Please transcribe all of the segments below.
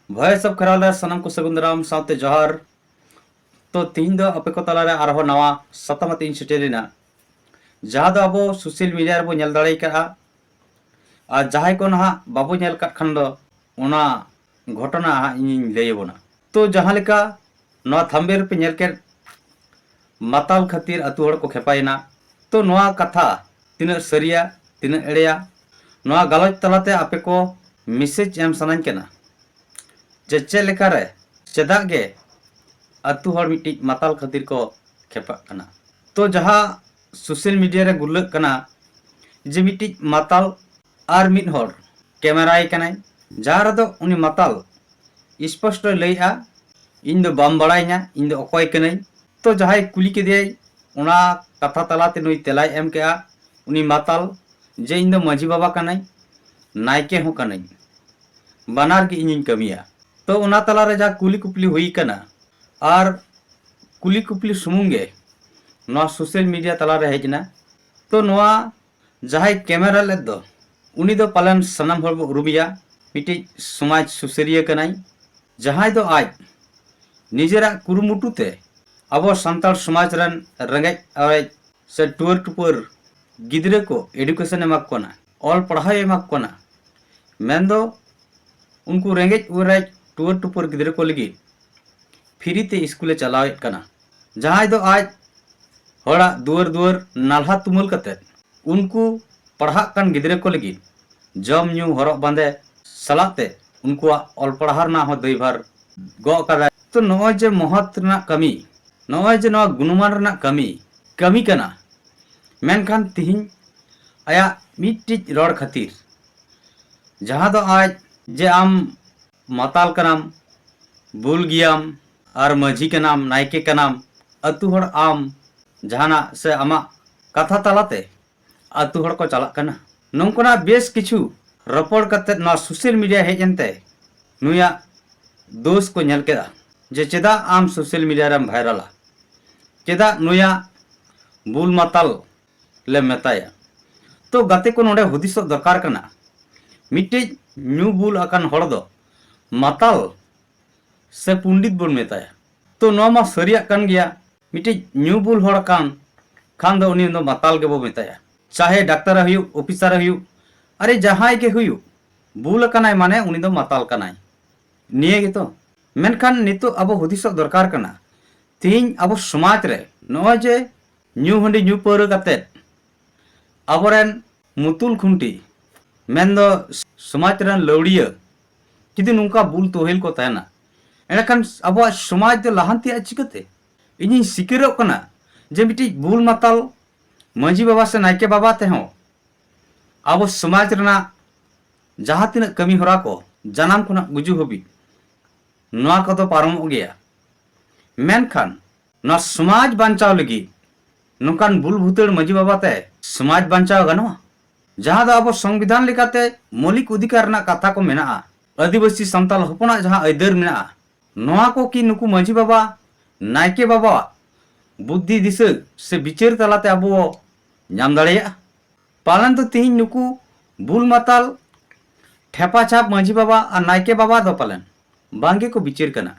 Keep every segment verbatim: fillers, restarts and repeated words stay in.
Voice of Kherwal ᱨᱮ ᱥᱟᱱᱟᱢ ᱠᱚ ᱥᱟᱹᱜᱩᱱ ᱫᱟᱨᱟᱢ ᱥᱟᱶᱛᱮ ᱡᱚᱦᱟᱨ᱾ ᱛᱚ, ᱛᱤᱦᱤᱧ ᱫᱚ ᱟᱯᱮ ᱠᱚ ᱛᱟᱞᱟᱨᱮ ᱟᱨᱦᱚᱸ ᱱᱟᱣᱟ ᱥᱟᱛᱟᱢ ᱟᱛᱮ ᱤᱧ ᱥᱮᱴᱮᱨ ᱮᱱᱟ, ᱡᱟᱦᱟᱸ ᱫᱚ ᱟᱵᱚ social media ᱨᱮᱵᱚ ᱧᱮᱞ ᱫᱟᱲᱮ ᱠᱟᱜᱼᱟ᱾ ᱟᱨ ᱡᱟᱦᱟᱸᱭ ᱠᱚ ᱱᱟᱦᱟᱜ ᱵᱟᱵᱚ ᱧᱮᱞ ᱠᱟᱜ ᱠᱷᱟᱱ ᱫᱚ, ᱚᱱᱟ ᱜᱷᱚᱴᱚᱱᱟ ᱦᱟᱸᱜ ᱤᱧᱤᱧ ᱞᱟᱹᱭ ᱟᱵᱚᱱᱟ᱾ ᱛᱚ, ᱡᱟᱦᱟᱸ ᱞᱮᱠᱟ ᱱᱚᱣᱟ ᱛᱷᱟᱢᱵᱮᱞ ᱨᱮᱯᱮ ᱧᱮᱞ ᱠᱮᱫ, ᱢᱟᱛᱟᱞ ᱠᱷᱟᱹᱛᱤᱨ ᱟᱹᱛᱩ ᱦᱚᱲ ᱠᱚ ᱠᱷᱮᱯᱟᱭᱮᱱᱟ᱾ ᱛᱚ, ᱱᱚᱣᱟ ᱠᱟᱛᱷᱟ ᱛᱤᱱᱟᱹᱜ ᱥᱟᱹᱨᱤᱭᱟ, ᱛᱤᱱᱟᱹᱜ ᱮᱲᱮᱭᱟ, ᱱᱚᱣᱟ ᱜᱟᱞᱚᱪ ᱛᱟᱞᱟᱛᱮ ᱟᱯᱮ ᱠᱚ message ᱮᱢ ᱥᱟᱱᱟᱧ ᱠᱟᱱᱟ ᱡᱮ ᱪᱮᱫ ᱞᱮᱠᱟᱨᱮ, ᱪᱮᱫᱟᱜ ᱜᱮ ᱟᱹᱛᱩ ᱦᱚᱲ ᱢᱤᱫᱴᱤᱡ ᱢᱟᱛᱟᱞ ᱠᱷᱟᱹᱛᱤᱨ ᱠᱚ ᱠᱷᱮᱯᱟᱜ ᱠᱟᱱᱟ᱾ ᱛᱚ, ᱡᱟᱦᱟᱸ social media ᱨᱮ ᱜᱩᱨᱞᱟᱹᱜ ᱠᱟᱱᱟ ᱡᱮ ᱢᱤᱫᱴᱤᱡ ᱢᱟᱛᱟᱞ ᱟᱨ ᱢᱤᱫ ᱦᱚᱲ ᱠᱮᱢᱮᱨᱟᱭ ᱠᱟᱱᱟᱭ, ᱡᱟᱦᱟᱸ ᱨᱮᱫᱚ ᱩᱱᱤ ᱢᱟᱛᱟᱞ ᱥᱯᱚᱥᱴᱚᱭ ᱞᱟᱹᱭᱮᱜᱼᱟ, "ᱤᱧ ᱫᱚ ᱵᱟᱢ ᱵᱟᱲᱟᱭᱤᱧᱟ, ᱤᱧ ᱫᱚ ᱚᱠᱚᱭ ᱠᱟᱹᱱᱟᱹᱧ?" ᱛᱚ, ᱡᱟᱦᱟᱸᱭ ᱠᱩᱞᱤ ᱠᱮᱫᱮᱭᱟᱭ, ᱚᱱᱟ ᱠᱟᱛᱷᱟ ᱛᱟᱞᱟᱛᱮ ᱱᱩᱭ ᱛᱮᱞᱟᱭ ᱮᱢ ᱠᱮᱜᱼᱟ, ᱩᱱᱤ ᱢᱟᱛᱟᱞ, ᱡᱮ, "ᱤᱧ ᱫᱚ ᱢᱟᱹᱡᱷᱤ ᱵᱟᱵᱟ ᱠᱟᱹᱱᱟᱹᱧ, ᱱᱟᱭᱠᱮ ᱦᱚᱸ ᱠᱟᱹᱱᱟᱹᱧ, ᱵᱟᱱᱟᱨ ᱜᱮ ᱤᱧᱤᱧ ᱠᱟᱹᱢᱤᱭᱟ᱾" ᱛᱚ, ᱚᱱᱟ ᱛᱟᱞᱟᱨᱮ ᱡᱟᱦᱟᱸ ᱠᱩᱞᱤ ᱠᱩᱯᱞᱤ ᱦᱩᱭ ᱠᱟᱱᱟ, ᱟᱨ ᱠᱩᱞᱤ ᱠᱩᱯᱞᱤ ᱥᱩᱢᱩᱝ ᱜᱮ ᱱᱚᱣᱟ social media ᱛᱟᱞᱟᱨᱮ ᱦᱮᱡ ᱮᱱᱟ᱾ ᱛᱚ, ᱱᱚᱣᱟ ᱡᱟᱦᱟᱸᱭ ᱠᱮᱢᱮᱨᱟ ᱞᱮᱫ ᱫᱚ, ᱩᱱᱤ ᱫᱚ ᱯᱟᱞᱮᱱ ᱥᱟᱱᱟᱢ ᱦᱚᱲ ᱵᱚ ᱩᱨᱩᱢᱮᱭᱟ, ᱢᱤᱫᱴᱤᱡ ᱥᱚᱢᱟᱡᱽ ᱥᱩᱥᱟᱹᱨᱤᱭᱟᱹ ᱠᱟᱱᱟᱭ, ᱡᱟᱦᱟᱸᱭ ᱫᱚ ᱟᱡ ᱱᱤᱡᱮᱨᱟᱜ ᱠᱩᱨᱩᱢᱩᱴᱩ ᱛᱮ ᱟᱵᱚ ᱥᱟᱱᱛᱟᱲ ᱥᱚᱢᱟᱡᱽ ᱨᱮᱱ ᱨᱮᱸᱜᱮᱡ ᱚᱨᱮᱡ ᱥᱮ ᱴᱩᱣᱟᱹᱨ ᱴᱩᱯᱟᱹᱨ ᱜᱤᱫᱽᱨᱟᱹ ᱠᱚ education ᱮᱢᱟ ᱠᱚ ᱠᱟᱱᱟ, ᱚᱞ ᱯᱟᱲᱦᱟᱣ ᱮᱢᱟ ᱠᱚ ᱠᱟᱱᱟ᱾ ᱢᱮᱱᱫᱚ ᱩᱱᱠᱩ ᱨᱮᱸᱜᱮᱡ ᱚᱨᱮᱡ ᱴᱩᱣᱟᱹᱨ ᱴᱩᱯᱟᱹᱨ ᱜᱤᱫᱽᱨᱟᱹ ᱠᱚ ᱞᱟᱹᱜᱤᱫ free ᱛᱮ ᱥᱠᱩᱞᱮ ᱪᱟᱞᱟᱣᱮᱫ ᱠᱟᱱᱟ, ᱡᱟᱦᱟᱸᱭ ᱫᱚ ᱟᱡ ᱦᱚᱲᱟᱜ ᱫᱩᱣᱟᱹᱨ ᱫᱩᱣᱟᱹᱨ ᱱᱟᱞᱦᱟ ᱛᱩᱢᱟᱹᱞ ᱠᱟᱛᱮᱫ ᱩᱱᱠᱩ ᱯᱟᱲᱦᱟᱜ ᱠᱟᱱ ᱜᱤᱫᱽᱨᱟᱹ ᱠᱚ ᱞᱟᱹᱜᱤᱫ ᱡᱚᱢ ᱧᱩ ᱦᱚᱨᱚᱜ ᱵᱟᱸᱫᱮ ᱥᱟᱞᱟᱜ ᱛᱮ ᱩᱱᱠᱩᱣᱟᱜ ᱚᱞ ᱯᱟᱲᱦᱟᱣ ᱨᱮᱱᱟᱜ ᱦᱚᱸ ᱫᱟᱹᱭᱵᱷᱟᱨ ᱜᱚᱜ ᱠᱟᱫᱟᱭ᱾ ᱛᱚ, ᱱᱚᱜᱼᱚᱭ ᱡᱮ ᱢᱚᱦᱚᱛ ᱨᱮᱱᱟᱜ ᱠᱟᱹᱢᱤ, ᱱᱚᱜᱼᱚᱭ ᱡᱮ ᱱᱚᱣᱟ ᱜᱩᱱᱢᱟᱱ ᱨᱮᱱᱟᱜ ᱠᱟᱹᱢᱤ, ᱠᱟᱹᱢᱤ ᱠᱟᱱᱟ, ᱢᱮᱱᱠᱷᱟᱱ ᱛᱤᱦᱤᱧ ᱟᱭᱟᱜ ᱢᱤᱫᱴᱤᱡ ᱨᱚᱲ ᱠᱷᱟᱹᱛᱤᱨ, ᱡᱟᱦᱟᱸ ᱫᱚ ᱟᱡ ᱡᱮ ᱟᱢ ᱢᱟᱛᱟᱞ ᱠᱟᱱᱟᱢ, ᱵᱩᱞ ᱜᱮᱭᱟᱢ, ᱟᱨ ᱢᱟᱹᱡᱷᱤ ᱠᱟᱱᱟᱢ, ᱱᱟᱭᱠᱮ ᱠᱟᱱᱟᱢ, ᱟᱹᱛᱩ ᱦᱚᱲ ᱟᱢ ᱡᱟᱦᱟᱱᱟᱜ ᱥᱮ ᱟᱢᱟᱜ ᱠᱟᱛᱷᱟ ᱛᱟᱞᱟᱛᱮ ᱟᱹᱛᱩ ᱦᱚᱲ ᱠᱚ ᱪᱟᱞᱟᱜ ᱠᱟᱱᱟ᱾ ᱱᱚᱝᱠᱟᱱᱟᱜ ᱵᱮᱥ ᱠᱤᱪᱷᱩ ᱨᱚᱯᱚᱲ ᱠᱟᱛᱮ ᱱᱚᱣᱟ social media ᱦᱮᱡ ᱮᱱᱛᱮ ᱱᱩᱭᱟᱜ ᱫᱳᱥ ᱠᱚ ᱧᱮᱞ ᱠᱮᱫᱟ ᱡᱮ ᱪᱮᱫᱟᱜ ᱟᱢ social media ᱨᱮᱢ ᱵᱷᱟᱭᱨᱟᱞᱟ, ᱪᱮᱫᱟᱜ ᱱᱩᱭᱟᱜ ᱵᱩᱞ ᱢᱟᱛᱟᱞ ᱞᱮ ᱢᱮᱛᱟᱭᱟ᱾ ᱛᱚ ᱜᱟᱛᱮ ᱠᱚ, ᱱᱚᱰᱮ ᱦᱩᱫᱤᱥᱚᱜ ᱫᱚᱨᱠᱟᱨ ᱠᱟᱱᱟ, ᱢᱤᱫᱴᱤᱡ ᱧᱩ ᱵᱩᱞ ᱟᱠᱟᱱ ᱦᱚᱲ ᱫᱚ ᱢᱟᱛᱟᱞ ᱥᱮ ᱯᱚᱱᱰᱤᱛ ᱵᱚᱱ ᱢᱮᱛᱟᱭᱟ᱾ ᱛᱚ ᱱᱚᱣᱟ ᱢᱟ ᱥᱟᱹᱨᱤᱭᱟᱜ ᱠᱟᱱ ᱜᱮᱭᱟ, ᱢᱤᱫᱴᱤᱡ ᱧᱩ ᱵᱩᱞ ᱦᱚᱲ ᱠᱟᱱ ᱠᱷᱟᱱ ᱫᱚ ᱩᱱᱤ ᱫᱚ ᱢᱟᱛᱟᱞ ᱜᱮᱵᱚ ᱢᱮᱛᱟᱭᱟ᱾ ᱪᱟᱦᱮ ᱰᱟᱠᱛᱟᱨᱮ ᱦᱩᱭᱩᱜ, ᱚᱯᱷᱤᱥᱟᱨᱮ ᱦᱩᱭᱩᱜ, ᱟᱨᱮ ᱡᱟᱦᱟᱸᱭ ᱜᱮ ᱦᱩᱭᱩᱜ, ᱵᱩᱞ ᱟᱠᱟᱱᱟᱭ ᱢᱟᱱᱮ ᱩᱱᱤ ᱫᱚ ᱢᱟᱛᱟᱞ ᱠᱟᱱᱟᱭ, ᱱᱤᱭᱟᱹ ᱜᱮᱛᱚ᱾ ᱢᱮᱱᱠᱷᱟᱱ ᱱᱤᱛᱚᱜ ᱟᱵᱚ ᱦᱩᱫᱤᱥᱚᱜ ᱫᱚᱨᱠᱟᱨ ᱠᱟᱱᱟ, ᱛᱮᱦᱮᱧ ᱟᱵᱚ ᱥᱚᱢᱟᱡᱽ ᱨᱮ ᱱᱚᱜᱼᱚᱭ ᱡᱮ ᱧᱩ ᱦᱟᱺᱰᱤ ᱧᱩ ᱯᱟᱹᱣᱨᱟᱹ ᱠᱟᱛᱮᱫ ᱟᱵᱚᱨᱮᱱ ᱢᱩᱛᱩᱞ ᱠᱷᱩᱱᱴᱤ, ᱢᱮᱱᱫᱚ ᱥᱚᱢᱟᱡᱽ ᱨᱮᱱ ᱞᱟᱹᱣᱲᱤᱭᱟᱹ, ᱡᱩᱫᱤ ᱱᱚᱝᱠᱟ ᱵᱩᱞ ᱛᱚᱦᱮᱞ ᱠᱚ ᱛᱟᱦᱮᱱᱟ, ᱮᱸᱰᱮᱠᱷᱟᱱ ᱟᱵᱚᱣᱟᱜ ᱥᱚᱢᱟᱡᱽ ᱫᱚ ᱞᱟᱦᱟᱱᱛᱤᱜᱼᱟ ᱪᱤᱠᱟᱹᱛᱮ? ᱤᱧᱤᱧ ᱥᱤᱠᱟᱹᱨᱚᱜ ᱠᱟᱱᱟ ᱡᱮ ᱢᱤᱫᱴᱤᱡ ᱵᱩᱞ ᱢᱟᱛᱟᱞ ᱢᱟᱹᱡᱷᱤ ᱵᱟᱵᱟ ᱥᱮ ᱱᱟᱭᱠᱮ ᱵᱟᱵᱟ ᱛᱮᱦᱚᱸ ᱟᱵᱚ ᱥᱚᱢᱟᱡᱽ ᱨᱮᱱᱟᱜ ᱡᱟᱦᱟᱸ ᱛᱤᱱᱟᱹᱜ ᱠᱟᱹᱢᱤ ᱦᱚᱨᱟ ᱠᱚ, ᱡᱟᱱᱟᱢ ᱠᱷᱚᱱᱟᱜ ᱜᱩᱡᱩᱜ ᱦᱟᱹᱵᱤᱡ, ᱱᱚᱣᱟ ᱠᱚᱫᱚ ᱯᱟᱨᱚᱢᱚᱜ ᱜᱮᱭᱟ᱾ ᱢᱮᱱᱠᱷᱟᱱ ᱱᱚᱣᱟ ᱥᱚᱢᱟᱡᱽ ᱵᱟᱧᱪᱟᱣ ᱞᱟᱹᱜᱤᱫ ᱱᱚᱝᱠᱟᱱ ᱵᱩᱞ ᱵᱷᱩᱛᱟᱹᱲ ᱢᱟᱹᱡᱷᱤ ᱵᱟᱵᱟ ᱛᱮ ᱥᱚᱢᱟᱡᱽ ᱵᱟᱧᱪᱟᱣ ᱜᱟᱱᱚᱜᱼᱟ? ᱡᱟᱦᱟᱸ ᱫᱚ ᱟᱵᱚ ᱥᱚᱝᱵᱤᱫᱷᱟᱱ ᱞᱮᱠᱟᱛᱮ ᱢᱳᱞᱤᱠ ᱚᱫᱷᱤᱠᱟᱨ ᱨᱮᱱᱟᱜ ᱠᱟᱛᱷᱟ ᱠᱚ ᱢᱮᱱᱟᱜᱼᱟ, ᱟᱹᱫᱤᱵᱟᱹᱥᱤ ᱥᱟᱱᱛᱟᱲ ᱦᱚᱯᱚᱱᱟᱜ ᱡᱟᱦᱟᱸ ᱟᱹᱭᱫᱟᱹᱨ ᱢᱮᱱᱟᱜᱼᱟ, ᱱᱚᱣᱟ ᱠᱚ ᱠᱤ ᱱᱩᱠᱩ ᱢᱟᱹᱡᱷᱤ ᱵᱟᱵᱟ, ᱱᱟᱭᱠᱮ ᱵᱟᱵᱟᱣᱟᱜ ᱵᱩᱫᱽᱫᱷᱤ ᱫᱤᱥᱟᱹ ᱥᱮ ᱵᱤᱪᱟᱹᱨ ᱛᱟᱞᱟᱛᱮ ᱟᱵᱚ ᱵᱚ ᱧᱟᱢ ᱫᱟᱲᱮᱭᱟᱜᱼᱟ? ᱯᱟᱞᱮᱱ ᱫᱚ ᱛᱤᱦᱤᱧ ᱱᱩᱠᱩ ᱵᱩᱞ ᱢᱟᱛᱟᱞ ᱴᱷᱮᱯᱟ ᱪᱷᱟᱯ ᱢᱟᱹᱡᱷᱤ ᱵᱟᱵᱟ ᱟᱨ ᱱᱟᱭᱠᱮ ᱵᱟᱵᱟ ᱫᱚ ᱯᱟᱞᱮᱱ ᱵᱟᱝ ᱜᱮᱠᱚ ᱵᱤᱪᱟᱹᱨ ᱠᱟᱱᱟ᱾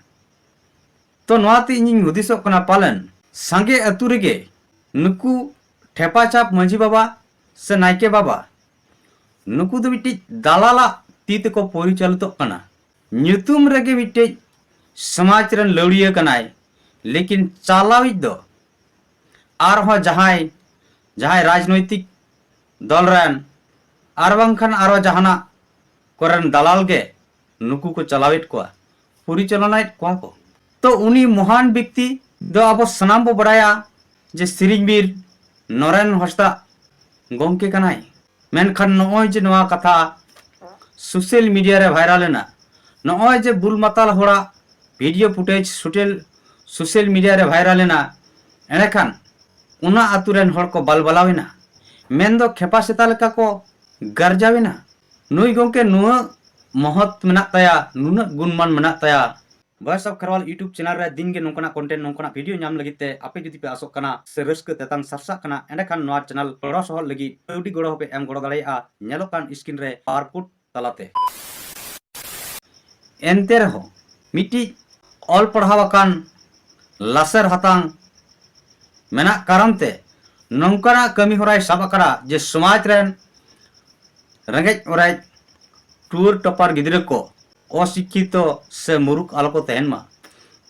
ᱛᱚ ᱱᱚᱣᱟᱛᱮ ᱤᱧᱤᱧ ᱦᱩᱫᱤᱥᱚᱜ ᱠᱟᱱᱟ, ᱯᱟᱞᱮᱱ ᱥᱟᱸᱜᱮ ᱟᱹᱛᱩ ᱨᱮᱜᱮ ᱱᱩᱠᱩ ᱴᱷᱮᱯᱟ ᱪᱷᱟᱯ ᱢᱟᱹᱡᱷᱤ ᱵᱟᱵᱟ ᱥᱮ ᱱᱟᱭᱠᱮ ᱵᱟᱵᱟ, ᱱᱩᱠᱩ ᱫᱚ ᱢᱤᱫᱴᱤᱡ ᱫᱟᱞᱟᱞᱟᱜ ᱛᱤ ᱛᱮᱠᱚ ᱯᱚᱨᱤᱪᱟᱞᱤᱛᱚᱜ ᱠᱟᱱᱟ᱾ ᱧᱩᱛᱩᱢ ᱨᱮᱜᱮ ᱢᱤᱫᱴᱤᱡ ᱥᱚᱢᱟᱡᱽ ᱨᱮᱱ ᱞᱟᱹᱣᱲᱤᱭᱟᱹ ᱠᱟᱱᱟᱭ, ᱞᱮᱠᱤᱱ ᱪᱟᱞᱟᱣᱤᱡ ᱫᱚ ᱟᱨᱦᱚᱸ ᱡᱟᱦᱟᱸᱭ, ᱡᱟᱦᱟᱸᱭ ᱨᱟᱡᱽᱱᱳᱭᱛᱤᱠ ᱫᱚᱞ ᱨᱮᱱ ᱟᱨ ᱵᱟᱝᱠᱷᱟᱱ ᱟᱨᱚ ᱡᱟᱦᱟᱱᱟᱜ ᱠᱚᱨᱮᱱ ᱫᱟᱞᱟᱞ ᱜᱮ ᱱᱩᱠᱩ ᱠᱚ ᱪᱟᱞᱟᱣᱮᱫ ᱠᱚᱣᱟ, ᱯᱚᱨᱤᱪᱟᱞᱚᱱᱟᱭᱮᱫ ᱠᱚᱣᱟ ᱠᱚ᱾ ᱛᱚ ᱩᱱᱤ ᱢᱚᱦᱟᱱ ᱵᱮᱠᱛᱤ ᱫᱚ ᱟᱵᱚ ᱥᱟᱱᱟᱢ ᱵᱚ ᱵᱟᱲᱟᱭᱟ ᱡᱮ ᱥᱮᱨᱮᱧ ᱵᱤᱨ ᱱᱚᱨᱮᱱ ᱦᱟᱸᱥᱫᱟ ᱜᱚᱢᱠᱮ ᱠᱟᱱᱟᱭ᱾ ᱢᱮᱱᱠᱷᱟᱱ ᱱᱚᱜᱼᱚᱭ ᱡᱮ ᱱᱚᱣᱟ ᱠᱟᱛᱷᱟ ᱥᱳᱥᱟᱞ ᱢᱤᱰᱤᱭᱟ ᱨᱮ ᱵᱷᱟᱭᱨᱟᱞ ᱮᱱᱟ, ᱱᱚᱜᱼᱚᱭ ᱡᱮ ᱵᱩᱞ ᱢᱟᱛᱟᱞ ᱦᱚᱲᱟᱜ video footage social, social media ᱨᱮ ᱵᱷᱟᱭᱨᱟᱞ ᱮᱱᱟ, ᱮᱸᱰᱮᱠᱷᱟᱱ ᱚᱱᱟ ᱟᱛᱳ ᱨᱮᱱ ᱦᱚᱲ ᱠᱚ ᱵᱟᱞᱵᱟᱞᱟᱣ ᱮᱱᱟ᱾ ᱢᱮᱱᱫᱚ ᱠᱷᱮᱯᱟ ᱥᱮᱛᱟ ᱞᱮᱠᱟ ᱠᱚ ᱜᱟᱨᱡᱟᱣ ᱮᱱᱟ᱾ ᱱᱩᱭ ᱜᱚᱢᱠᱮ ᱱᱩᱱᱟᱹᱜ ᱢᱚᱦᱚᱛ ᱢᱮᱱᱟᱜ ᱛᱟᱭᱟ, ᱱᱩᱱᱟᱹᱜ ᱜᱩᱱᱢᱟᱱ ᱢᱮᱱᱟᱜ ᱛᱟᱭᱟ, Voice of Kharwal YouTube channel ᱨᱮ ᱫᱤᱱ ᱜᱮ ᱱᱚᱝᱠᱟᱱᱟᱜ content, ᱱᱚᱝᱠᱟᱱᱟᱜ video ᱧᱟᱢ ᱞᱟᱹᱜᱤᱫ ᱛᱮ ᱟᱯᱮ ᱡᱩᱫᱤ ᱯᱮ ᱟᱥᱚᱜ ᱠᱟᱱᱟ ᱥᱮ ᱨᱟᱹᱥᱠᱟᱹ ᱛᱮᱛᱟᱝ ᱥᱟᱨᱥᱟᱜ ᱠᱟᱱᱟ, ᱮᱸᱰᱮᱠᱷᱟᱱ ᱱᱚᱣᱟ channel ᱜᱚᱲᱚ ᱥᱚᱦᱚᱫ ᱞᱟᱹᱜᱤᱫ ᱠᱟᱹᱣᱰᱤ ᱜᱚᱲᱚ ᱦᱚᱸᱯᱮ ᱮᱢ ᱜᱚᱲᱚ ᱫᱟᱲᱮᱭᱟᱜᱼᱟ ᱧᱮᱞᱚᱜ ᱠᱟᱱ screen ᱨᱮ QR code ᱛᱟᱞᱟᱛᱮ᱾ ᱮᱱᱛᱮ ᱨᱮᱦᱚᱸ ᱢᱤᱫᱴᱤᱡ ᱚᱞ ᱯᱟᱲᱦᱟᱣ ᱟᱠᱟᱱ ᱞᱟᱥᱮᱨ ᱦᱟᱛᱟᱝ ᱢᱮᱱᱟᱜ ᱠᱟᱨᱚᱱ ᱛᱮ ᱱᱚᱝᱠᱟᱱᱟᱜ ᱠᱟᱹᱢᱤ ᱦᱚᱨᱟᱭ ᱥᱟᱵ ᱟᱠᱟᱫᱟ ᱡᱮ ᱥᱚᱢᱟᱡᱽ ᱨᱮᱱ ᱨᱮᱸᱜᱮᱡ ᱚᱨᱮᱡ ᱴᱩᱣᱟᱹᱨ ᱴᱚᱯᱟᱨ ᱜᱤᱫᱽᱨᱟᱹ ᱠᱚ ᱚᱥᱤᱠᱠᱷᱤᱛᱚ ᱥᱮ ᱢᱩᱨᱩᱠᱷ ᱟᱞᱚ ᱠᱚ ᱛᱟᱦᱮᱱ ᱢᱟ,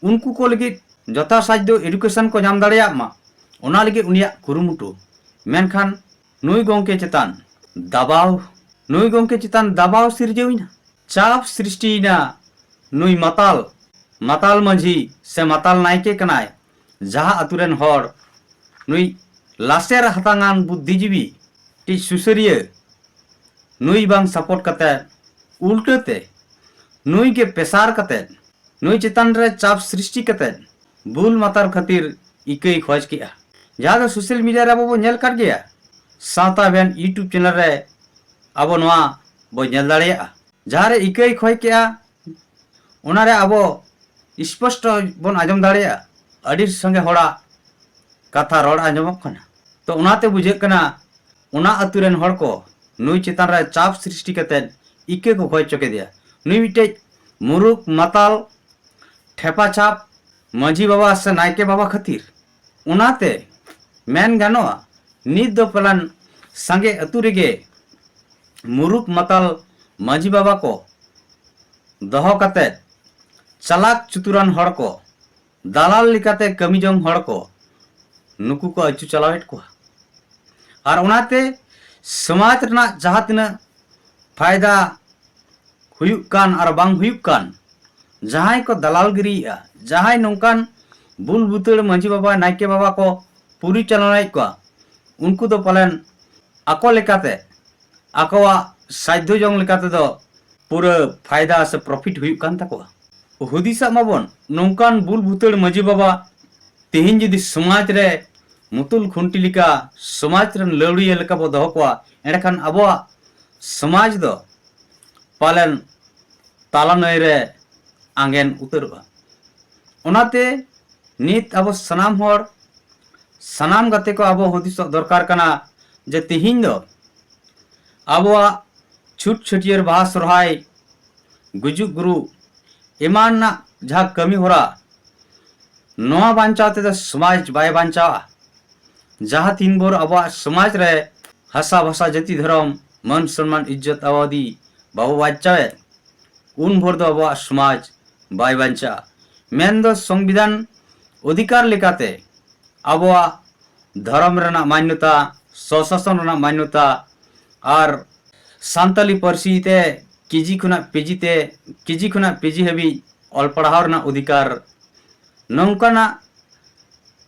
ᱩᱱᱠᱩ ᱠᱚ ᱞᱟᱹᱜᱤᱫ ᱡᱚᱛᱷᱟᱥᱟᱫᱽᱫᱷᱚ ᱮᱰᱩᱠᱮᱥᱚᱱ ᱠᱚ ᱧᱟᱢ ᱫᱟᱲᱮᱭᱟᱜ ᱢᱟ, ᱚᱱᱟ ᱞᱟᱹᱜᱤᱫ ᱩᱱᱤᱭᱟᱜ ᱠᱩᱨᱩᱢᱩᱴᱩ᱾ ᱢᱮᱱᱠᱷᱟᱱ ᱱᱩᱭ ᱜᱚᱢᱠᱮ ᱪᱮᱛᱟᱱ ᱫᱟᱵᱟᱣ, ᱱᱩᱭ ᱜᱚᱢᱠᱮ ᱪᱮᱛᱟᱱ ᱫᱟᱵᱟᱣ ᱥᱤᱨᱡᱟᱹᱣ ᱮᱱᱟ, ᱪᱟᱯ ᱥᱨᱤᱥᱴᱤᱭᱮᱱᱟ᱾ ᱱᱩᱭ ᱢᱟᱛᱟᱞ, ᱢᱟᱛᱟᱞ ᱢᱟᱹᱡᱷᱤ ᱥᱮ ᱢᱟᱛᱟᱞ ᱱᱟᱭᱠᱮ ᱠᱟᱱᱟᱭ, ᱡᱟᱦᱟᱸ ᱟᱛᱩ ᱨᱮᱱ ᱦᱚᱲ ᱱᱩᱭ ᱞᱟᱥᱮᱨ ᱦᱟᱛᱟᱝᱟᱱ ᱵᱩᱫᱽᱫᱷᱤᱡᱤᱵᱤ ᱴᱤᱡ ᱥᱩᱥᱟᱹᱨᱤᱭᱟᱹ ᱱᱩᱭ ᱵᱟᱝ ᱥᱟᱯᱳᱨᱴ ᱠᱟᱛᱮ ᱩᱞᱴᱟᱹ ᱛᱮ ᱱᱩᱭ ᱜᱮ ᱯᱮᱥᱟᱨ ᱠᱟᱛᱮ ᱱᱩᱭ ᱪᱮᱛᱟᱱ ᱨᱮ ᱪᱟᱯ ᱥᱨᱤᱥᱴᱤ ᱠᱟᱛᱮ ᱵᱩᱞ ᱢᱟᱛᱟᱞ ᱠᱷᱟᱹᱛᱤᱨ ᱤᱠᱟᱹᱭ ᱠᱷᱚᱡᱽ ᱠᱮᱜᱼᱟ, ᱡᱟᱦᱟᱸ ᱫᱚ ᱥᱳᱥᱟᱞ ᱢᱤᱰᱤᱭᱟ ᱨᱮ ᱟᱵᱚ ᱵᱚᱱ ᱧᱮᱞ ᱠᱟᱫ ᱜᱮᱭᱟ᱾ ᱥᱟᱶᱛᱟ ᱵᱮᱱ YouTube ᱪᱮᱱᱮᱞ ᱨᱮ ᱟᱵᱚ ᱱᱚᱣᱟ ᱵᱚᱱ ᱧᱮᱞ ᱫᱟᱲᱮᱭᱟᱜᱼᱟ, ᱡᱟᱦᱟᱸ ᱨᱮ ᱤᱠᱟᱹᱭ ᱠᱷᱚᱡᱽ ᱠᱮᱜᱼᱟ᱾ ᱚᱱᱟᱨᱮ ᱟᱵᱚ ᱥᱯᱚᱥᱴᱚ ᱵᱚᱱ ᱟᱸᱡᱚᱢ ᱫᱟᱲᱮᱭᱟᱜᱼᱟ, ᱟᱹᱰᱤ ᱥᱟᱸᱜᱮ ᱦᱚᱲᱟᱜ ᱠᱟᱛᱷᱟ ᱨᱚᱲ ᱟᱸᱡᱚᱢᱚᱜ ᱠᱟᱱᱟ᱾ ᱛᱚ ᱚᱱᱟᱛᱮ ᱵᱩᱡᱷᱟᱹᱜ ᱠᱟᱱᱟ ᱚᱱᱟ ᱟᱹᱛᱩ ᱨᱮᱱ ᱦᱚᱲ ᱠᱚ ᱱᱩᱭ ᱪᱮᱛᱟᱱ ᱨᱮ ᱪᱟᱯ ᱥᱨᱤᱥᱴᱤ ᱠᱟᱛᱮ ᱤᱠᱟᱹ ᱠᱚ ᱠᱷᱚᱡᱽ ᱦᱚᱪᱚ ᱠᱮᱫᱮᱭᱟ᱾ ᱱᱩᱭ ᱢᱤᱫᱴᱮᱡ ᱢᱩᱨᱩᱠ ᱢᱟᱛᱟᱞ ᱴᱷᱮᱯᱟ ᱪᱷᱟᱯ ᱢᱟᱹᱡᱷᱤ ᱵᱟᱵᱟ ᱥᱮ ᱱᱟᱭᱠᱮ ᱵᱟᱵᱟ ᱠᱷᱟᱹᱛᱤᱨ᱾ ᱚᱱᱟᱛᱮ ᱢᱮᱱ ᱜᱟᱱᱚᱜᱼᱟ ᱱᱤᱛ ᱫᱚ ᱯᱟᱞᱮᱱ ᱥᱟᱸᱜᱮ ᱟᱹᱛᱩ ᱨᱮᱜᱮ ᱢᱩᱨᱩᱠ ᱢᱟᱛᱟᱞ ᱢᱟᱹᱡᱷᱤ ᱵᱟᱵᱟ ᱠᱚ ᱫᱚᱦᱚ ᱠᱟᱛᱮ ᱪᱟᱞᱟᱠ ᱪᱩᱛᱩᱨᱟᱱ ᱦᱚᱲ ᱠᱚ, ᱫᱟᱞᱟᱞ ᱞᱮᱠᱟᱛᱮ ᱠᱟᱹᱢᱤ ᱡᱚᱝ ᱦᱚᱲ ᱠᱚ ᱱᱩᱠᱩ ᱠᱚ ᱟᱹᱪᱩ ᱪᱟᱞᱟᱣᱮᱫ ᱠᱚᱣᱟ᱾ ᱟᱨ ᱚᱱᱟᱛᱮ ᱥᱚᱢᱟᱡᱽ ᱨᱮᱱᱟᱜ ᱡᱟᱦᱟᱸ ᱛᱤᱱᱟᱹᱜ ᱯᱷᱟᱭᱫᱟ ᱦᱩᱭᱩᱜ ᱠᱟᱱ ᱟᱨ ᱵᱟᱝ ᱦᱩᱭᱩᱜ ᱠᱟᱱ, ᱡᱟᱦᱟᱸᱭ ᱠᱚ ᱫᱟᱞᱟᱞᱜᱤᱨᱤᱭᱮᱫᱼᱟ, ᱡᱟᱦᱟᱸᱭ ᱱᱚᱝᱠᱟᱱ ᱵᱩᱞ ᱵᱩᱛᱟᱹᱲ ᱢᱟᱹᱡᱷᱤ ᱵᱟᱵᱟ, ᱱᱟᱭᱠᱮ ᱵᱟᱵᱟ ᱠᱚ ᱯᱚᱨᱤᱪᱟᱞᱚᱱᱟᱭᱮᱫ ᱠᱚᱣᱟ, ᱩᱱᱠᱩ ᱫᱚ ᱯᱟᱞᱮᱱ ᱟᱠᱚ ᱞᱮᱠᱟᱛᱮ, ᱟᱠᱚᱣᱟᱜ ᱥᱟᱫᱷᱭᱚ ᱡᱚᱝ ᱞᱮᱠᱟᱛᱮᱫᱚ ᱯᱩᱨᱟᱹ ᱯᱷᱟᱭᱫᱟ ᱥᱮ ᱯᱨᱚᱯᱷᱤᱴ ᱦᱩᱭᱩᱜ ᱠᱟᱱ ᱛᱟᱠᱚᱣᱟ᱾ ᱦᱩᱫᱤᱥᱟᱜ ᱢᱟᱵᱚᱱ, ᱱᱚᱝᱠᱟᱱ ᱵᱩᱞ ᱵᱩᱛᱟᱹᱲ ᱢᱟᱹᱡᱷᱤ ᱵᱟᱵᱟ ᱛᱮᱦᱮᱧ ᱡᱩᱫᱤ ᱥᱚᱢᱟᱡᱽ ᱨᱮ ᱢᱩᱛᱩᱞ ᱠᱷᱩᱱᱴᱤ ᱞᱮᱠᱟ ᱥᱚᱢᱟᱡᱽ ᱨᱮᱱ ᱞᱟᱹᱣᱲᱤᱭᱟᱹ ᱞᱮᱠᱟ ᱵᱚ ᱫᱚᱦᱚ ᱠᱚᱣᱟ, ᱮᱸᱰᱮᱠᱷᱟᱱ ᱟᱵᱚᱣᱟᱜ ᱥᱚᱢᱟᱡᱽ ᱫᱚ ᱯᱟᱞᱮᱱ ᱛᱟᱞᱟ ᱱᱟᱹᱭ ᱨᱮ ᱟᱸᱜᱮᱱ ᱩᱛᱟᱹᱨᱚᱜᱼᱟ᱾ ᱚᱱᱟᱛᱮ ᱱᱤᱛ ᱟᱵᱚ ᱥᱟᱱᱟᱢ ᱦᱚᱲ, ᱥᱟᱱᱟᱢ ᱜᱟᱛᱮ ᱠᱚ ᱟᱵᱚ ᱦᱩᱫᱤᱥᱚᱜ ᱫᱚᱨᱠᱟᱨ ᱠᱟᱱᱟ ᱡᱮ ᱛᱤᱦᱤᱧ ᱫᱚ ᱟᱵᱚᱣᱟᱜ ᱪᱷᱩᱴ ᱪᱷᱟᱹᱴᱭᱟᱹᱨ, ᱵᱟᱦᱟ, ᱥᱚᱨᱦᱟᱭ, ᱜᱩᱡᱩᱜ ᱜᱩᱨᱩ, ᱮᱢᱟᱱ ᱨᱮᱱᱟᱜ ᱡᱟᱦᱟᱸ ᱠᱟᱹᱢᱤ ᱦᱚᱨᱟ, ᱱᱚᱣᱟ ᱵᱟᱧᱪᱟᱣ ᱛᱮᱫᱚ ᱥᱚᱢᱟᱡᱽ ᱵᱟᱭ ᱵᱟᱧᱪᱟᱣᱟ᱾ ᱡᱟᱦᱟᱸ ᱛᱤᱱ ᱵᱷᱳᱨ ᱟᱵᱚᱣᱟᱜ ᱥᱚᱢᱟᱡᱽ ᱨᱮ ᱦᱟᱥᱟ ᱵᱷᱟᱥᱟ ᱡᱟᱹᱛᱤ ᱫᱷᱚᱨᱚᱢ ᱢᱟᱹᱱ ᱥᱚᱱᱢᱟᱱ ᱤᱡᱽᱡᱚᱛ ᱟᱵᱟᱫᱤ ᱵᱟᱵᱚ ᱵᱟᱧᱪᱟᱣᱮᱫ, ᱩᱱ ᱵᱷᱳᱨ ᱫᱚ ᱟᱵᱚᱣᱟᱜ ᱥᱚᱢᱟᱡᱽ ᱵᱟᱭ ᱵᱟᱧᱪᱟᱜᱼᱟ᱾ ᱢᱮᱱᱫᱚ ᱥᱚᱝᱵᱤᱫᱷᱟᱱ ᱚᱫᱷᱤᱠᱟᱨ ᱞᱮᱠᱟᱛᱮ ᱟᱵᱚᱣᱟᱜ ᱫᱷᱚᱨᱚᱢ ᱨᱮᱱᱟᱜ ᱢᱟᱱᱱᱚᱛᱟ, ᱥᱚᱥᱟᱥᱚᱱ ᱨᱮᱱᱟᱜ ᱢᱟᱱᱱᱚᱛᱟ ᱟᱨ ᱥᱟᱱᱛᱟᱞᱤ ᱯᱟᱹᱨᱥᱤ ᱛᱮ ᱠᱮᱡᱤ ᱠᱷᱚᱱᱟᱜ ᱯᱤᱡᱤ ᱛᱮ, ᱠᱮᱡᱤ ᱠᱷᱚᱱᱟᱜ ᱯᱤᱡᱤ ᱦᱟᱹᱵᱤᱡ ᱚᱞ ᱯᱟᱲᱦᱟᱣ ᱨᱮᱱᱟᱜ ᱚᱫᱷᱤᱠᱟᱨ, ᱱᱚᱝᱠᱟᱱᱟᱜ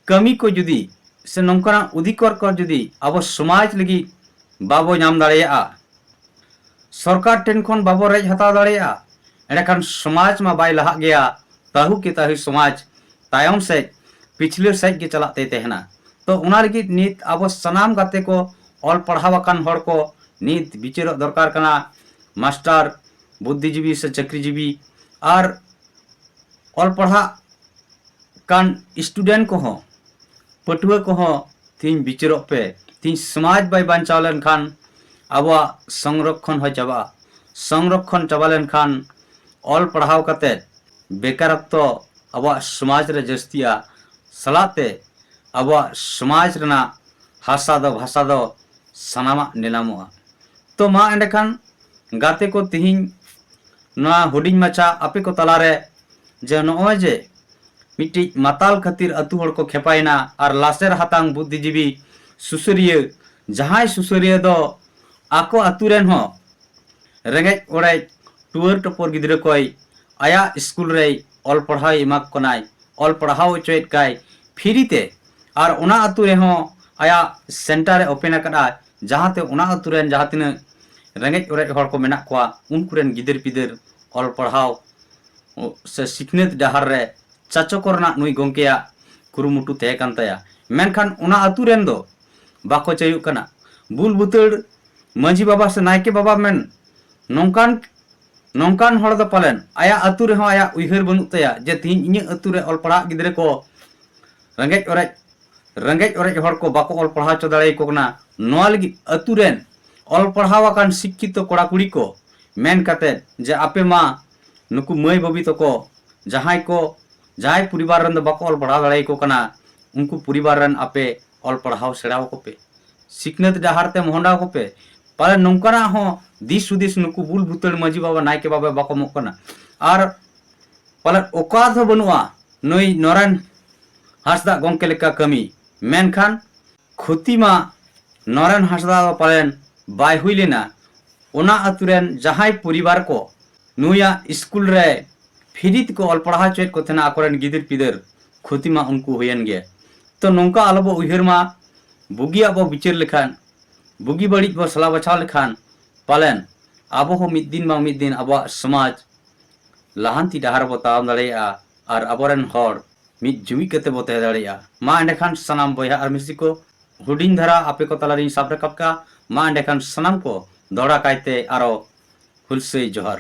ᱠᱟᱹᱢᱤ ᱠᱚ ᱡᱩᱫᱤ ᱥᱮ ᱱᱚᱝᱠᱟᱱᱟᱜ ᱚᱫᱷᱤᱠᱟᱨ ᱠᱚ ᱡᱩᱫᱤ ᱟᱵᱚ ᱥᱚᱢᱟᱡᱽ ᱞᱟᱹᱜᱤᱫ ᱵᱟᱵᱚ ᱧᱟᱢ ᱫᱟᱲᱮᱭᱟᱜᱼᱟ, ᱥᱚᱨᱠᱟᱨ ᱴᱷᱮᱱ ᱠᱷᱚᱱ ᱵᱟᱵᱚ ᱨᱮᱡ ᱦᱟᱛᱟᱣ ᱫᱟᱲᱮᱭᱟᱜᱼᱟ, ᱮᱸᱰᱮᱠᱷᱟᱱ ᱥᱚᱢᱟᱡᱽ ᱢᱟ ᱵᱟᱭ ᱞᱟᱦᱟᱜ ᱜᱮᱭᱟ᱾ ᱛᱟᱹᱦᱩ ᱠᱮ ᱛᱟᱹᱦᱩ ᱥᱚᱢᱟᱡᱽ ᱛᱟᱭᱚᱢ ᱥᱮᱫ, ᱯᱤᱪᱷᱞᱟᱹ ᱥᱮᱫ ᱜᱮ ᱪᱟᱞᱟᱜ ᱛᱮ ᱛᱟᱦᱮᱱᱟ᱾ ᱛᱚ ᱚᱱᱟ ᱞᱟᱹᱜᱤᱫ ᱱᱤᱛ ᱟᱵᱚ ᱥᱟᱱᱟᱢ ᱜᱟᱛᱮ ᱠᱚ, ᱚᱞ ᱯᱟᱲᱦᱟᱣ ᱟᱠᱟᱱ ᱦᱚᱲ ᱠᱚ ᱱᱤᱛ ᱵᱤᱪᱟᱹᱨᱚᱜ ᱫᱚᱨᱠᱟᱨ ᱠᱟᱱᱟ᱾ ᱢᱟᱥᱴᱟᱨ, ᱵᱩᱫᱽᱫᱷᱤᱡᱤᱵᱤ ᱥᱮ ᱪᱟᱹᱠᱨᱤᱡᱤᱵᱤ ᱟᱨ ᱚᱞ ᱯᱟᱲᱦᱟᱜ ᱠᱟᱱ ᱥᱴᱩᱰᱮᱱᱴ ᱠᱚᱦᱚᱸ, ᱯᱟᱹᱴᱷᱩᱣᱟᱹ ᱠᱚᱦᱚᱸ ᱛᱤᱦᱤᱧ ᱵᱤᱪᱟᱹᱨᱚᱜ ᱯᱮ᱾ ᱛᱤᱦᱤᱧ ᱥᱚᱢᱟᱡᱽ ᱵᱟᱭ ᱵᱟᱧᱪᱟᱣ ᱞᱮᱱᱠᱷᱟᱱ ᱟᱵᱚᱣᱟᱜ ᱥᱚᱝᱨᱚᱠᱠᱷᱚᱱ ᱦᱚᱸ ᱪᱟᱵᱟᱜᱼᱟ᱾ ᱥᱚᱝᱨᱚᱠᱠᱷᱚᱱ ᱪᱟᱵᱟ ᱞᱮᱱᱠᱷᱟᱱ ᱚᱞ ᱯᱟᱲᱦᱟᱣ ᱠᱟᱛᱮ ᱵᱮᱠᱟᱨᱚᱛᱛᱚ ᱟᱵᱚᱣᱟᱜ ᱥᱚᱢᱟᱡᱽ ᱨᱮ ᱡᱟᱹᱥᱛᱤᱜᱼᱟ, ᱥᱟᱞᱟᱜ ᱛᱮ ᱟᱵᱚᱣᱟᱜ ᱥᱚᱢᱟᱡᱽ ᱨᱮᱱᱟᱜ ᱦᱟᱥᱟ ᱫᱚ ᱵᱷᱟᱥᱟ ᱫᱚ ᱥᱟᱱᱟᱢᱟᱜ ᱱᱤᱞᱟᱢᱚᱜᱼᱟ᱾ ᱛᱚ ᱢᱟ ᱮᱸᱰᱮᱠᱷᱟᱱ ᱜᱟᱛᱮ ᱠᱚ, ᱛᱤᱦᱤᱧ ᱱᱚᱣᱟ ᱦᱩᱰᱤᱧ ᱢᱟᱪᱷᱟ ᱟᱯᱮ ᱠᱚ ᱛᱟᱞᱟᱨᱮ ᱡᱮ ᱱᱚᱜᱼᱚᱭ ᱡᱮ ᱢᱤᱫᱴᱤᱡ ᱢᱟᱛᱟᱞ ᱠᱷᱟᱹᱛᱤᱨ ᱟᱹᱛᱩ ᱦᱚᱲ ᱠᱚ ᱠᱷᱮᱯᱟᱭᱮᱱᱟ ᱟᱨ ᱞᱟᱥᱮᱨ ᱦᱟᱛᱟᱝ ᱵᱩᱫᱽᱫᱷᱤᱡᱤᱵᱤ ᱥᱩᱥᱟᱹᱨᱤᱭᱟᱹ, ᱡᱟᱦᱟᱸᱭ ᱥᱩᱥᱟᱹᱨᱤᱭᱟᱹ ᱫᱚ ᱟᱠᱚ ᱟᱹᱛᱩ ᱨᱮᱱ ᱦᱚᱸ ᱨᱮᱸᱜᱮᱡ ᱚᱲᱮᱡ ᱴᱩᱣᱟᱹᱨ ᱴᱚᱯᱚᱨ ᱜᱤᱫᱽᱨᱟᱹ ᱠᱚᱭ ᱟᱭᱟᱜ ᱥᱠᱩᱞ ᱨᱮᱭ ᱚᱞ ᱯᱟᱲᱦᱟᱣ ᱮᱢᱟ ᱠᱚ ᱠᱟᱱᱟᱭ, ᱚᱞ ᱯᱟᱲᱦᱟᱣ ᱦᱚᱪᱚᱭᱮᱫ ᱠᱟᱭ ᱯᱷᱤᱨᱤ ᱛᱮ᱾ ᱟᱨ ᱚᱱᱟ ᱟᱹᱛᱩ ᱨᱮᱦᱚᱸ ᱟᱭᱟᱜ ᱥᱮᱱᱴᱟᱨ ᱮ ᱳᱯᱮᱱ ᱟᱠᱟᱫᱼᱟ, ᱡᱟᱦᱟᱸᱛᱮ ᱚᱱᱟ ᱟᱹᱛᱩ ᱨᱮᱱ ᱡᱟᱦᱟᱸ ᱛᱤᱱᱟᱹᱜ ᱨᱮᱸᱜᱮᱡ ᱚᱨᱮᱡ ᱦᱚᱲ ᱠᱚ ᱢᱮᱱᱟᱜ ᱠᱚᱣᱟ, ᱩᱱᱠᱩ ᱨᱮᱱ ᱜᱤᱫᱟᱹᱨ ᱯᱤᱫᱟᱹᱨ ᱚᱞ ᱯᱟᱲᱦᱟᱣ ᱥᱮ ᱥᱤᱠᱷᱱᱟᱹᱛ ᱰᱟᱦᱟᱨ ᱨᱮ ᱪᱟᱪᱚ ᱠᱚ ᱨᱮᱱᱟᱜ ᱱᱩᱭ ᱜᱚᱢᱠᱮᱭᱟᱜ ᱠᱩᱨᱩᱢᱩᱴᱩ ᱛᱟᱦᱮᱸ ᱠᱟᱱ ᱛᱟᱭᱟ᱾ ᱢᱮᱱᱠᱷᱟᱱ ᱚᱱᱟ ᱟᱹᱛᱩ ᱨᱮᱱ ᱫᱚ ᱵᱟᱠᱚ ᱪᱟᱹᱭᱚᱜ ᱠᱟᱱᱟ᱾ ᱵᱩᱞ ᱵᱩᱛᱟᱹᱲ ᱢᱟᱹᱡᱷᱤ ᱵᱟᱵᱟ ᱥᱮ ᱱᱟᱭᱠᱮ ᱵᱟᱵᱟ ᱢᱮᱱ ᱱᱚᱝᱠᱟᱱ, ᱱᱚᱝᱠᱟᱱ ᱦᱚᱲ ᱫᱚ ᱯᱟᱞᱮᱱ ᱟᱭᱟᱜ ᱟᱹᱛᱩ ᱨᱮᱦᱚᱸ ᱟᱭᱟᱜ ᱩᱭᱦᱟᱹᱨ ᱵᱟᱹᱱᱩᱜ ᱛᱟᱭᱟ ᱡᱮ ᱛᱤᱦᱤᱧ ᱤᱧᱟᱹᱜ ᱟᱹᱛᱩ ᱨᱮ ᱚᱞ ᱯᱟᱲᱦᱟᱜ ᱜᱤᱫᱽᱨᱟᱹ ᱠᱚ, ᱨᱮᱸᱜᱮᱡ ᱚᱨᱮᱡ, ᱨᱮᱸᱜᱮᱡ ᱚᱨᱮᱡ ᱦᱚᱲ ᱠᱚ ᱵᱟᱠᱚ ᱚᱞ ᱯᱟᱲᱦᱟᱣ ᱦᱚᱪᱚ ᱫᱟᱲᱮᱭᱟᱠᱚ ᱠᱟᱱᱟ᱾ ᱱᱚᱣᱟ ᱞᱟᱹᱜᱤᱫ ᱟᱹᱛᱩ ᱨᱮᱱ ᱚᱞ ᱯᱟᱲᱦᱟᱣ ᱟᱠᱟᱱ ᱥᱤᱠᱠᱷᱤᱛᱚ ᱠᱚᱲᱟ ᱠᱩᱲᱤ ᱠᱚ ᱢᱮᱱ ᱠᱟᱛᱮ ᱡᱮ ᱟᱯᱮ ᱢᱟ ᱱᱩᱠᱩ ᱢᱟᱹᱭ ᱵᱟᱹᱵᱤ ᱛᱟᱠᱚ ᱡᱟᱦᱟᱸᱭ ᱠᱚ, ᱡᱟᱦᱟᱸᱭ ᱯᱚᱨᱤᱵᱟᱨ ᱨᱮᱱ ᱫᱚ ᱵᱟᱠᱚ ᱚᱞ ᱯᱟᱲᱦᱟᱣ ᱫᱟᱲᱮᱭᱟᱠᱚ ᱠᱟᱱᱟ, ᱩᱱᱠᱩ ᱯᱚᱨᱤᱵᱟᱨ ᱨᱮᱱ ᱟᱯᱮ ᱚᱞ ᱯᱟᱲᱦᱟᱣ ᱥᱮᱬᱟ ᱟᱠᱚ ᱯᱮ, ᱥᱤᱠᱷᱱᱟᱹᱛ ᱰᱟᱦᱟᱨ ᱛᱮ ᱢᱚᱦᱰᱟ ᱟᱠᱚ ᱯᱮ᱾ ᱯᱟᱞᱮ ᱱᱚᱝᱠᱟᱱᱟᱜ ᱦᱚᱸ ᱫᱤᱥ ᱦᱩᱫᱤᱥ ᱱᱩᱠᱩ ᱵᱩᱞ ᱵᱷᱩᱛᱟᱹᱲ ᱢᱟᱹᱡᱷᱤ ᱵᱟᱵᱟ, ᱱᱟᱭᱠᱮ ᱵᱟᱵᱟ ᱵᱟᱠᱚ ᱮᱢᱚᱜ ᱠᱟᱱᱟ᱾ ᱟᱨ ᱯᱟᱞᱮ ᱚᱠᱟ ᱫᱚ ᱵᱟᱹᱱᱩᱜᱼᱟ ᱱᱩᱭ ᱱᱚᱨᱮᱱ ᱦᱟᱸᱥᱫᱟ ᱜᱚᱢᱠᱮ ᱞᱮᱠᱟ ᱠᱟᱹᱢᱤ, ᱢᱮᱱᱠᱷᱟᱱ ᱠᱷᱚᱛᱤ ᱢᱟ ᱱᱚᱨᱮᱱ ᱦᱟᱸᱥᱫᱟ ᱫᱚ ᱯᱟᱞᱮᱱ ᱵᱟᱭ ᱦᱩᱭ ᱞᱮᱱᱟ᱾ ᱚᱱᱟ ᱟᱹᱛᱩ ᱨᱮᱱ ᱡᱟᱦᱟᱸᱭ ᱯᱚᱨᱤᱵᱟᱨ ᱠᱚ ᱱᱩᱭᱟᱜ ᱥᱠᱩᱞ ᱨᱮ ᱯᱷᱤᱨᱤ ᱛᱮᱠᱚ ᱚᱞ ᱯᱟᱲᱦᱟᱣ ᱦᱚᱪᱚᱭᱮᱫ ᱠᱚ ᱛᱟᱦᱮᱱᱟ, ᱟᱠᱚᱨᱮᱱ ᱜᱤᱫᱟᱹᱨ ᱯᱤᱫᱟᱹᱨ, ᱠᱷᱚᱛᱤ ᱢᱟ ᱩᱱᱠᱩ ᱦᱩᱭᱮᱱ ᱜᱮ᱾ ᱛᱚ ᱱᱚᱝᱠᱟ ᱟᱞᱚ ᱵᱚ ᱩᱭᱦᱟᱹᱨ ᱢᱟ, ᱵᱩᱜᱤᱭᱟᱜ ᱵᱚ ᱵᱤᱪᱟᱹᱨ ᱞᱮᱠᱷᱟᱱ, ᱵᱩᱜᱤ ᱵᱟᱹᱲᱤᱡ ᱵᱚ ᱥᱟᱞᱟ ᱵᱟᱪᱷᱟᱣ ᱞᱮᱠᱷᱟᱱ ᱯᱟᱞᱮᱱ ᱟᱵᱚ ᱦᱚᱸ ᱢᱤᱫ ᱫᱤᱱ ᱵᱟᱝ ᱢᱤᱫ ᱫᱤᱱ ᱟᱵᱚᱣᱟᱜ ᱥᱚᱢᱟᱡᱽ ᱞᱟᱦᱟᱱᱛᱤ ᱰᱟᱦᱟᱨ ᱵᱚ ᱛᱟᱲᱟᱢ ᱫᱟᱲᱮᱭᱟᱜᱼᱟ ᱟᱨ ᱟᱵᱚᱨᱮᱱ ᱦᱚᱲ ᱢᱤᱫ ᱡᱩᱢᱤᱫ ᱠᱟᱛᱮ ᱵᱚ ᱛᱟᱦᱮᱸ ᱫᱟᱲᱮᱭᱟᱜᱼᱟ᱾ ᱢᱟ ᱮᱸᱰᱮᱠᱷᱟᱱ ᱥᱟᱱᱟᱢ ᱵᱚᱭᱦᱟ ᱟᱨ ᱢᱤᱥᱤ ᱠᱚ, ᱦᱩᱰᱤᱧ ᱫᱷᱟᱨᱟ ᱟᱯᱮ ᱠᱚ ᱛᱟᱞᱟᱨᱤᱧ ᱥᱟᱵ ᱨᱟᱠᱟᱵ ᱠᱟᱜᱼᱟ᱾ ᱢᱟ ᱮᱸᱰᱮᱠᱷᱟᱱ ᱥᱟᱱᱟᱢ ᱠᱚ ᱫᱚᱦᱲᱟ ᱠᱟᱭᱛᱮ ᱟᱨᱚ ᱦᱩᱞᱥᱟᱹᱭ ᱡᱚᱦᱟᱨ᱾